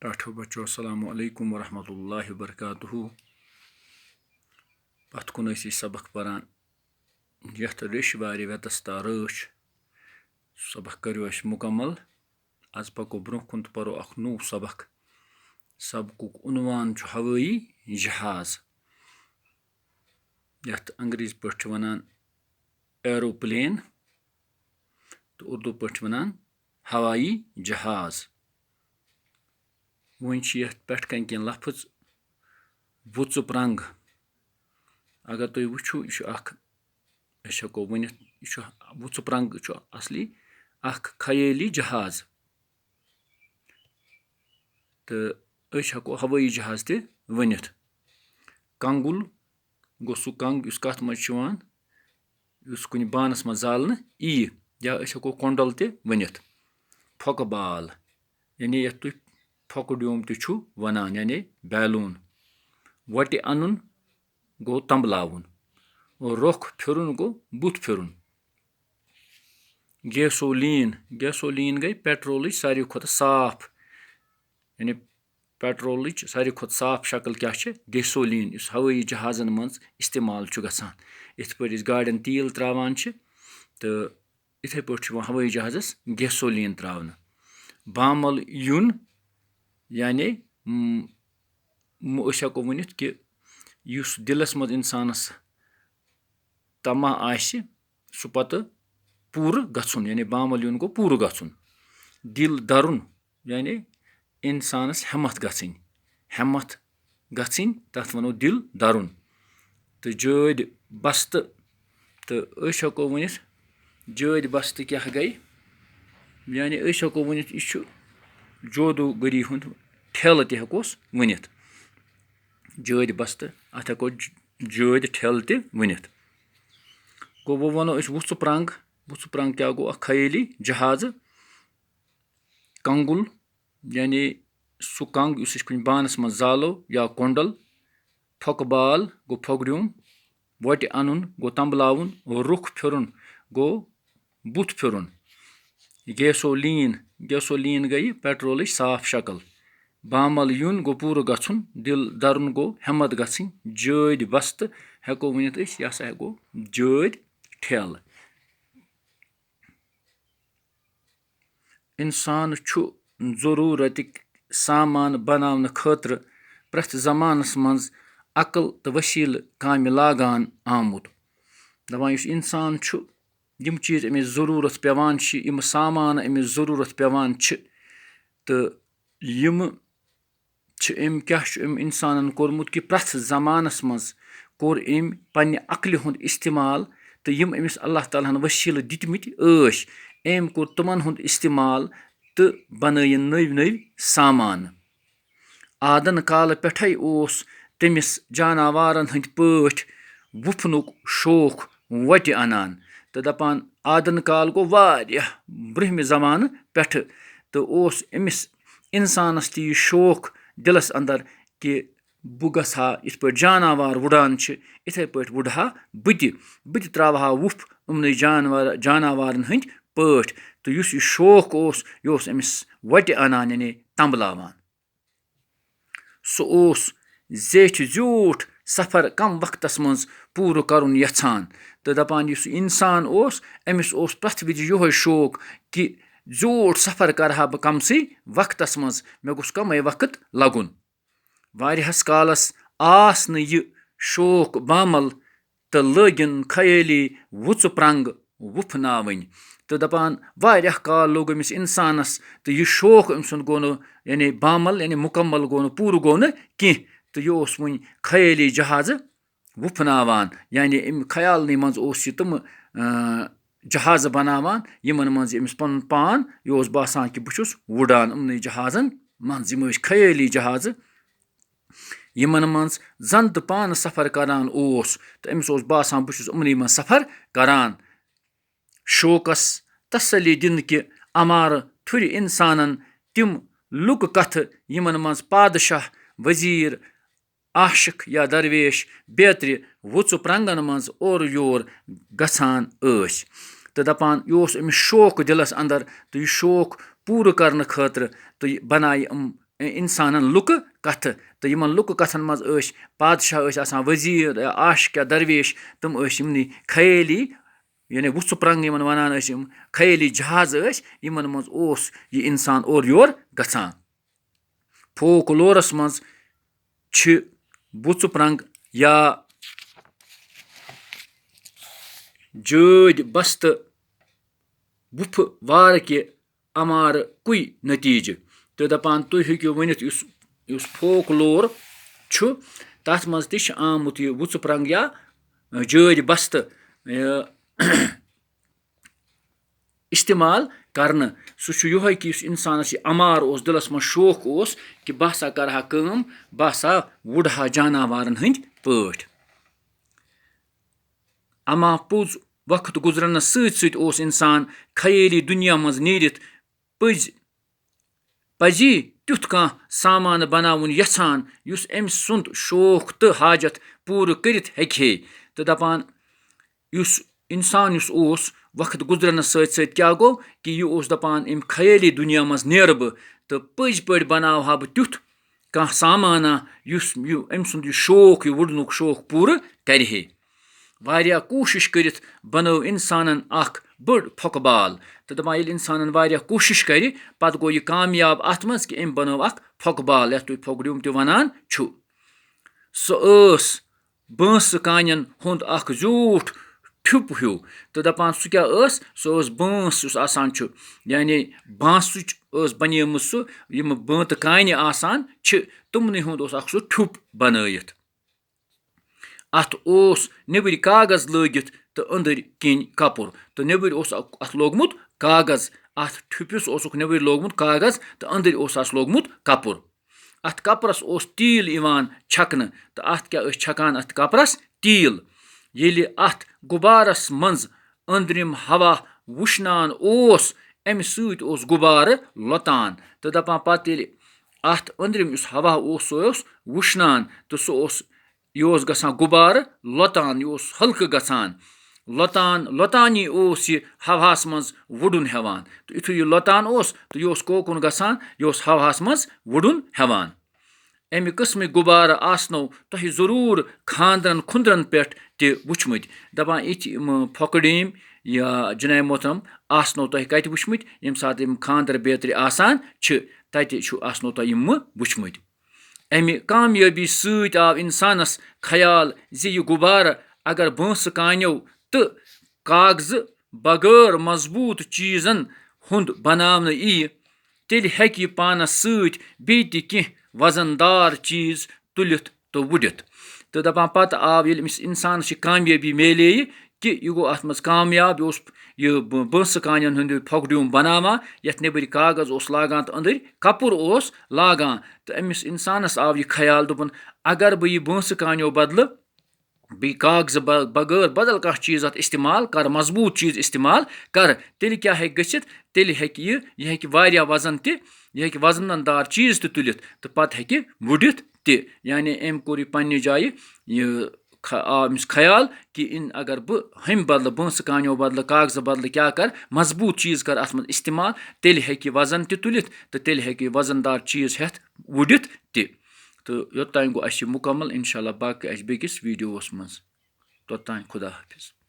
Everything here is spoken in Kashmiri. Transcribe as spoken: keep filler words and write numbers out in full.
ٹاٹھو بچو، السلام علیکم ورحمۃ اللہ وبرکاتہ۔ پتھ کُن ٲسۍ أسۍ سبق پران، یتھ ریٚش وارِ وٮ۪تس تا رٲچھ۔ سبق کٔرِو اَسہِ مُکمل۔ از پکو برونٛہہ کُن تہٕ پرو اکھ نوٚو سبق۔ سبقُک عنوان چھُ ہوٲیی جہاز، یتھ انگریزی پٲٹھۍ چھِ ونان ایروپلین تہٕ اردو پٲٹھۍ چھِ ونان ہوٲیی جہاز۔ وۄنۍ چھِ یتھ پٮ۪ٹھ کنہِ کینٛہہ لفظ۔ وُژُپ رنگ، اگر تُہۍ وٕچھِو، یہِ چھُ اکھ، أسۍ ہٮ۪کو ؤنِتھ، یہِ چھُ، وُژُپ رنگ چھُ اصلی اکھ خیٲلی جہاز، تہٕ أسۍ ہٮ۪کو ہوٲیی جہاز تہِ ؤنِتھ۔ کنگُل گوٚو سُہ کنگ، یُس کتھ منٛز چھُ یِوان، یُس کُنہِ بانس منٛز زالنہٕ یِیہِ، یا أسۍ ہٮ۪کو کۄنڈل تہِ ؤنِتھ۔ پھۄکہٕ بال، یعنی یتھ تُہۍ پھۄکہٕ ڈیوم تہِ چھِو ونان، یعنی بیلون۔ وۄٹہِ انُن گوٚو تمبلاوُن۔ رۄخ پھِرُن گوٚو بُتھ پھِرُن۔ گیسولین، گیسولین گٔے پیٹرولٕچ ساروی کھۄتہٕ صاف، یعنی پیٹرولٕچ ساروی کھۄتہٕ صاف شکل کیٛاہ چھِ؟ گیسولین، یُس ہوٲیی جہازن منٛز استعمال چھُ گژھان۔ یِتھ پٲٹھۍ أسۍ گاڑٮ۪ن تیٖل تراوان چھِ، تہٕ یِتھے پٲٹھۍ چھُ یِوان ہوٲیی جہازس گیسولین تراونہٕ۔ بامل یُن، یعنی، م-، م-، أسۍ ہٮ۪کو ؤنِتھ کہِ یُس دِلس منٛز انسانس طمع آسہِ، سُہ پتہٕ پوٗرٕ گژھُن، یعنی بامل یُن گوٚو پوٗرٕ گژھُن۔ دِل درُن، یعنی انسانس ہٮ۪متھ گژھٕنۍ، ہٮ۪متھ گژھٕنۍ، تتھ ونو دِل درُن۔ تہٕ جٲدۍ بستہٕ، تہٕ أسۍ ہٮ۪کو ؤنِتھ، جٲدۍ بستہٕ کیٛاہ گٔے؟ یعنی أسۍ ہٮ۪کو ؤنِتھ، یہِ چھُ جادوگٔری ہُنٛد ٹھیلہٕ تہِ ہٮ۪کوس ؤنِتھ۔ جٲدۍ بستہٕ، اتھ ہٮ۪کو ج-، جٲدۍ ٹھیلہٕ تہِ ؤنِتھ۔ گوٚو، وۄنۍ ونو أسۍ وُژُپ رنگ۔ وُژُپ رنگ کیٛاہ گوٚو؟ اکھ خیٲلی جہازٕ۔ کنگُل، یعنی سُہ کنگ یُس أسۍ کُنہِ بانس منٛز زالو، یا کۄنڈل۔ پھۄکہٕ بال گوٚو پھۄکہٕ ڈیوٗن، وۄٹہِ انُن گوٚو تمبلاوُن، رُخ پھِرُن گوٚو بُتھ پھِرُن۔ گیسولین، گیسولین گٔیہِ پیٹرولٕچ صاف شکل۔ بامل یُن گوٚو پوٗرٕ گژھُن، دِل درُن گوٚو ہٮ۪متھ گژھٕنۍ، جٲدۍ بستہٕ ہٮ۪کو ؤنِتھ أسۍ، یہِ ہسا گوٚو جٲدۍ ٹھیلہٕ۔ انسان چھُ ضروٗرتٕکۍ سامان بناونہٕ خٲطرٕ پرٛٮ۪تھ زمانس منٛز عقل تہٕ وسیلہٕ کامہِ لاگان آمُت۔ دپان، یُس انسان چھُ، یِم چیٖز أمِس ضروٗرت پٮ۪وان چھِ، یِم سامان أمِس ضروٗرت پٮ۪وان چھِ، تہٕ یِم چھِ أمۍ، کیٛاہ چھُ أمۍ اِنسانَن کوٚرمُت کہِ پرٛٮ۪تھ زمانَس منٛز کوٚر أمۍ پنٛنہِ عقلہِ ہُنٛد استعمال، تہٕ یِم أمِس اللہ تعالیٰ ہَن وسیٖلہٕ دِتمٕتۍ ٲسۍ، أمۍ کوٚر تِمَن ہُنٛد استعمال تہٕ بنٲیِن نٔوۍ نٔوۍ سامان۔ آدَن کالہٕ پٮ۪ٹھَے اوس تٔمِس جاناوارَن ہٕنٛدۍ پٲٹھۍ وُپھنُک شوق وۄٹہِ اَنان تہٕ دَپان، آدَن کال گوٚو واریاہ برٛونٛہمہِ زمانہٕ پٮ۪ٹھٕ، تہٕ اوس أمِس اِنسانَس تہِ یہِ شوق دِلَس اندر کہِ بہٕ گژھٕ ہا یِتھ پٲٹھۍ جاناوار وُڈان چھِ، یِتھَے پٲٹھۍ وُڈٕ ہا بہٕ تہِ۔ بہٕ تہِ ترٛاوٕ ہا وُپھ یِمنٕے جانوار-، جاناوارَن ہٕنٛدۍ پٲٹھۍ۔ تہٕ یُس یہِ شوق اوس، یہِ اوس أمِس وۄٹہِ اَنان، یعنی تَمبلاوان۔ سُہ اوس زیچھِ زیوٗٹھ سفر کم وقتس منٛز پوٗرٕ کرُن یژھان تہٕ دپان، یُس اِنسان اوس، أمِس اوس پرٛٮ۪تھ وِزِ یِہوٚے شوق کہِ زیوٗٹھ سفر کرٕ ہا بہٕ کمسٕے وقتس منٛز، مےٚ گوٚژھ کمٕے وقت لگُن۔ واریاہس کالس آس نہٕ یہِ شوق بامل تہٕ لٲگِن خیٲلی وُژٕ پرنٛگ وُپھناوٕنۍ۔ تہٕ دَپان، واریاہ کال لوٚگ أمِس اِنسانَس، تہٕ یہِ شوق أمۍ سُنٛد گوٚو نہٕ، یعنی بامل، یعنی مُکمل گوٚو نہٕ، پوٗرٕ گوٚو نہٕ کینٛہہ۔ تہٕ یہِ اوس وُنہِ خیٲلی جہازٕ وُپھناوان، یعنی اَمہِ خیالنٕے منٛز اوس یہِ تِمہٕ، اۭں، جہازٕ بناوان، یِمن منٛز أمِس پنُن پان یہِ اوس باسان کہِ بہٕ چھُس وُڈان یِمنٕے جہازن منٛز۔ یِم ٲسۍ خیٲلی جہازٕ، یِمن منٛز زن تہٕ پانہٕ سفر کران اوس، تہٕ أمِس اوس باسان، بہٕ چھُس یِمنٕے منٛز سفر کران۔ شوقس تسلی دِنہٕ کہِ امارٕ تھُرِ انسانن تِم لُکہٕ کتھٕ، یِمن منٛز پادشاہ، وزیر، عاشق یا درویش بیترِ وُژٕ پرنگن منٛز اورٕ یور گژھان ٲسۍ۔ تہٕ دپان، یہِ اوس أمِس شوق دِلس اندر، تہٕ یہِ شوق پوٗرٕ کرنہٕ خٲطرٕ تہٕ یہِ بنایہِ یِم اِنسانَن لُکہٕ کَتھٕ، تہٕ یِمَن لُکہٕ کَتھَن منٛز ٲسۍ پادشاہ، ٲسۍ آسان وزیٖر یا عاشق یا درویش، تِم ٲسۍ یِمنٕے خیٲلی، یعنی وُژھٕ پرٛنٛگ یِمَن وَنان ٲسۍ، یِم خیٲلی جہاز ٲسۍ، یِمَن منٛز اوس یہِ اِنسان اورٕ یور گژھان۔ فوک لورَس منٛز چھِ وُژھٕ پرٛنٛگ یا جٲدۍ بستہٕ وُپھٕ وارٕ کہِ اَمارٕ کُے نتیٖجہٕ۔ تہٕ دَپان، تُہۍ ہیٚکِو ؤنِتھ، یُس، یُس فوک لور چھُ، تَتھ منٛز تہِ چھِ آمُت یہِ وُژھٕ پرٛنٛگ یا جٲدۍ بستہٕ، یہِ استعمال کرنہٕ۔ سُہ چھُ یِہوٚے کہِ یُس اِنسانَس یہِ اَمار اوس، دِلَس منٛز شوق اوس کہِ بہٕ ہسا کَرٕ ہا کٲم، بہٕ ہسا وُڈٕ ہا جاناوارَن ہٕنٛدۍ پٲٹھۍ۔ اما پوٚز وقت گُزرنس سۭتۍ سۭتۍ اوس اِنسان خیٲلی دُنیا منٛز نیٖرِتھ پٔزۍ، پزی تیُتھ کانٛہہ سامان بناوُن یژھان، یُس أمۍ سُنٛد شوق تہٕ حاجت پوٗرٕ کٔرِتھ ہیٚکہِ ہے۔ تہٕ دپان، یُس اِنسان یُس اوس، وقت گُزرنس سۭتۍ سۭتۍ کیٛاہ گوٚو کہِ یہِ اوس دپان، أمۍ خیٲلی دُنیا منٛز نیرٕ بہٕ تہٕ پٔزۍ پٲٹھۍ بناوٕ ہا بہٕ تیُتھ کانٛہہ سامانہ، یُس یہِ أمۍ سُنٛد یہِ شوق، یہِ وُڈنُک شوق پوٗرٕ کرِ ہے۔ واریاہ کوٗشِش کٔرِتھ بنٲو اِنسانن اکھ بٔڑ پھۄکہٕ بال۔ تہٕ دَپان، ییٚلہِ اِنسانن واریاہ کوٗشِش کرِ، پتہٕ گوٚو یہِ کامیاب اَتھ منٛز کہِ أمۍ بنٲو اکھ پھۄکہٕ بال، یَتھ تُہۍ پھۄکہٕ ڈیوٗم تہِ وَنان چھِو۔ سۄ ٲس بٲنسہٕ کانٮ۪ن ہُنٛد اکھ زیوٗٹھ ٹھیُپ ہیوٗ۔ تہٕ دَپان، سُہ کیٛاہ ٲس؟ سۄ ٲس بٲنس یُس آسان چھُ، یعنی بانسٕچ ٲس بنیمٕژ سُہ، یِم بٲنتہٕ کانہِ آسان چھِ، تِمنٕے ہُنٛد اوس اکھ سُہ ٹھیُپ بنٲیِتھ۔ اَتھ اوس نیٚبٕرۍ کاغذ لٲگِتھ تہٕ أنٛدٕرۍ کِنۍ کپُر۔ تہٕ نیٚبٕرۍ اوس اَتھ لوگمُت کاغذ، اَتھ ٹھُپِس اوسُکھ نیٚبٕرۍ لوگمُت کاغذ تہٕ أنٛدٕرۍ اوس اَتھ لوگمُت کپُر۔ اَتھ کپرَس اوس تیٖل یِوان چھکنہٕ۔ تہٕ اَتھ کیٛاہ ٲسۍ چھکان؟ اَتھ کپرَس تیٖل۔ ییٚلہِ اَتھ غُبارَس منٛز أنٛدرِم ہوا وُشنان اوس، اَمہِ سۭتۍ اوس غُبارٕ لۄتان۔ تہٕ دَپان، پَتہٕ ییٚلہِ اَتھ أنٛدرِم یُس ہوا اوس، سُہ اوس وُشنان تہٕ سُہ اوس، یہِ اوس گژھان غُبارٕ لۄتان، یہِ اوس ہلکہٕ گژھان۔ لۄتان، لۄتانی اوس یہِ ہوہَس منٛز وُڈُن ہٮ۪وان۔ تہٕ یُتھُے یہِ لۄتان اوس تہٕ یہِ اوس کوکُن گژھان، یہِ اوس ہوہَس منٛز وُڈُن ہٮ۪وان۔ اَمہِ قٕسمٕکۍ غُبارٕ آسنو تۄہہِ ضروٗر خانٛدرَن خُنٛدرَن پٮ۪ٹھ تہِ وُچھمٕتۍ۔ دَپان، یِتھۍ یِم پھۄکہٕ ڈیٖمۍ یا جناب محترم آسنو تۄہہِ کَتہِ وُچھمٕتۍ؟ ییٚمہِ ساتہٕ یِم خانٛدر بیترِ آسان چھِ، تَتہِ چھُ، آسنو تۄہہِ یِم وُچھمٕتۍ۔ اَمہِ کامیٲبی سۭتۍ آو اِنسانَس خیال زِ یہِ غُبارٕ اگر بٲنسہٕ کانیو تہٕ کاغذٕ بغٲر مضبوٗط چیٖزَن ہُنٛد بناونہٕ یِیہِ، تیٚلہِ ہیٚکہِ یہِ پانَس سۭتۍ بیٚیہِ تہِ کینٛہہ وزن دار چیٖز تُلِتھ تہٕ وُڈِتھ۔ تہٕ دَپان، پَتہٕ آو، ییٚلہِ أمِس اِنسانَس یہِ کامیٲبی میلییہِ کہِ یہِ گوٚو اَتھ منٛز کامیاب، یہِ اوس یہِ بٲ-، بٲنسہٕ کانٮ۪ن ہُنٛد یہِ پھۄکہٕ ڈیوٗم بناوان، یَتھ نیٚبٕرۍ کاغذ اوس لاگان تہٕ أنٛدٕرۍ کپُر اوس لاگان۔ تہٕ أمِس اِنسانَس آو یہِ خیال، دوٚپُن، اگر بہٕ یہِ بٲنسہٕ کانیو بدلہٕ بیٚیہِ کاغذٕ ب-، بغٲر بدل کانٛہہ چیٖز اَتھ استعمال کَرٕ، مضبوٗط چیٖز استعمال کَرٕ، تیٚلہِ کیٛاہ ہیٚکہِ گٔژھِتھ؟ تیٚلہِ ہیٚکہِ یہِ، یہِ ہیٚکہِ واریاہ وزن تہِ، یہِ ہیٚکہِ وزن دار چیٖز تہِ تُلِتھ تہٕ پتہٕ ہیٚکہِ وُڈِتھ تہِ۔ یعنی أمۍ کوٚر یہِ پننہِ جایہِ، یہِ خ-، آو أمِس خیال کہِ اِن-، اگر بہٕ ہُمہِ بدلہٕ، بٲنسہٕ کانیو بدلہٕ، کاغذٕ بدلہٕ کیٛاہ کَرٕ، مضبوٗط چیٖز کَرٕ اَتھ منٛز استعمال، تیٚلہِ ہیٚکہِ یہِ وزن تہِ تُلِتھ تہٕ تیٚلہِ ہیٚکہِ یہِ وزن دار چیٖز ہٮ۪تھ وُڈِتھ تہِ۔ تہٕ یوٚتام گوٚو اَسہِ یہِ مُکمل، انشاءاللہ باقٕے آسہِ بیٚکِس ویٖڈیووَس منٛز۔ توٚتام خدا حافظ۔